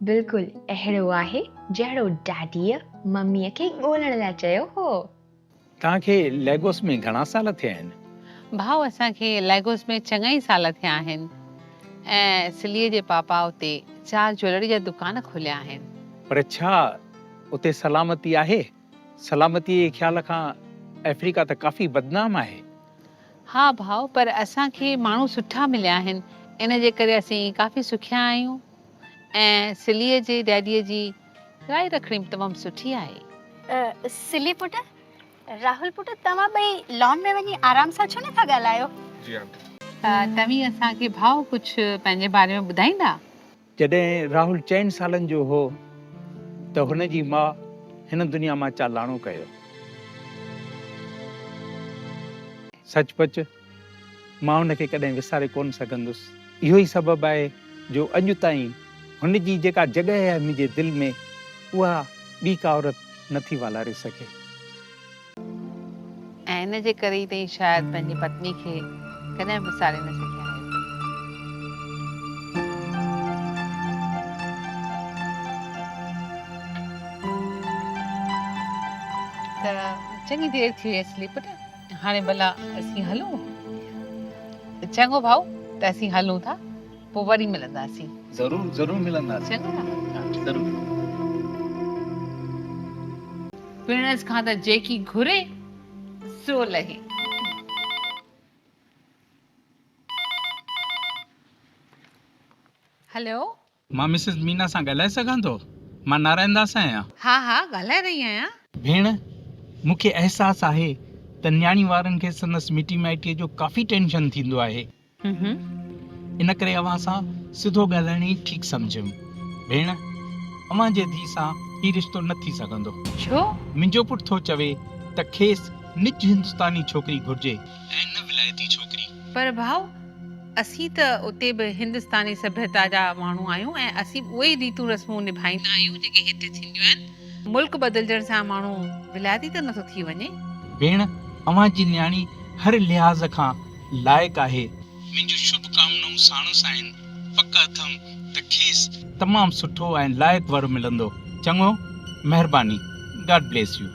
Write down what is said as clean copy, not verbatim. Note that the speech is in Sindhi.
بلڪل اهڙو آهي جهڙو ڊيڊيء مميء کي ڳولڻ لاء چيو هو. توهان کي ليگوس ۾ گهڻا سال ٿيا آهن؟ ڀائو اسان کي ليگوس ۾ چڱا ئي سال ٿيا آهن ۽ سليء جي پاپا اتي چار جوئلري جا دڪان کوليا آهن. پر ڇا اتي سلامتي آهي؟ سلامتيء جي خيال کان آفريڪا ته ڪافي بدنام آهي. ها ڀائو پر اسان کي ماڻهو سٺا مليا آهن ان جي ڪري اسين ڪافي سکيا آهيون ۽ سليء جي ڊيڊيء جي رائي رکڻي به تمام سٺي آهي. سلي پٽ، راهول پٽ توهان ٻئي لان ۾ وڃي آرام سان ڇو نٿا ڳالهايو؟ جي آنٽي. توهين اسان کي ڀائو ڪجهه پنهنجي باري ۾ ٻڌائيندا؟ جڏهن راهول چئن سالن جو هو ته هن جي ماء هن دنيا مان چالاڻو ڪيو. سچ پچ مان هن کي ڪڏهن وساري ڪونه سگهندس. اهو ئي سبب آهي جو اڄ تائين هن جي جيڪا جڳهه آهي منهنجي دل ۾ اها ٻي ڪا عورت نٿي والاري سگهي. ۽ ان جي ڪري ئي توهين شايد پنهنجي پتني کي ڪڏهن به وساري نه سگهيا آهيو. ته چڱي دير ٿي وئي اصلي پٽ، هاڻي ڀلا اسين هلون؟ چڱو ڀائو ته اسين هلون ٿا، پوء وري ملنداسين. ضرور ضرور ملنداسين. چڱو راهول. ضرور. پڻس کان ته جيڪي گهري سو لهي. هلو. مان مسز مينا سان ڳالهائي سگهان ٿو؟ مان نارائڻ داس آهيان. ها ها ڳالهائي رهي آهيان. ڀيڻ، مون کي احساس آهي ته نياڻي وارن کي سندس مٽي مائٽيء جو ڪافي ٽينشن ٿيندو آهي. ان ڪري اوهان سان سڌو ڳالهائڻ ئي ٺيڪ سمجهيم. ڀيڻ، اوهان جي ڌيء سان هي رشتو نه ٿي سگهندو. ڇو؟ منهنجو پٽ ٿو چوي ته کيس نج هندستاني ڇوڪري گهرجي ۽ نه ولايتي ڇوڪري. پر ڀائو، اسين ته اتي به هندستاني سڀيتا جا ماڻهو آهيون ۽ اسين به اهي ئي ريتون رسمون نڀائيندا آهيون جيڪي هتي ٿينديون آهن. ملڪ بدلجڻ سان ماڻهو ولايتي ته نٿو ٿي وڃي. ڀيڻ، اوهان جي نياڻي هر لحاظ کان لائق آهي. منهنجون شڀ ڪامنائون ساڻس آهن، پڪ اٿم ته کيس تمام سٺو ۽ لائق ور ملندو. چڱو، مهرباني. God bless you.